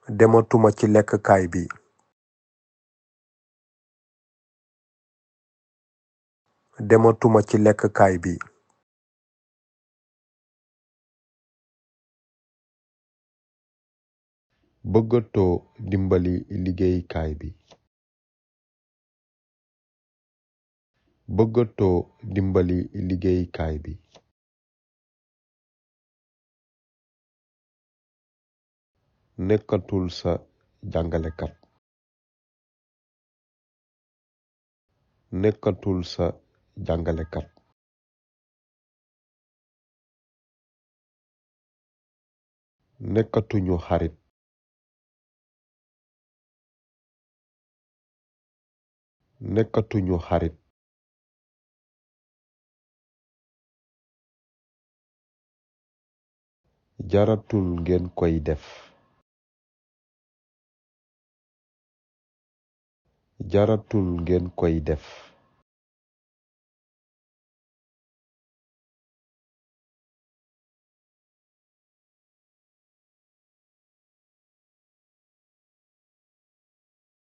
dematuma ci lekkukaay bi. dematuma ci lekkukaay bi. bëggatoo dimbali liggéeykaay bi. bëggatoo dimbali liggéeykaay bi. nekkatul sa jàngalekat. nekkatul sa jàngalekat. nekkatuñu xarit. nekkatuñu xarit. jaratul ngeen koy def. jaratul ngeen koy def.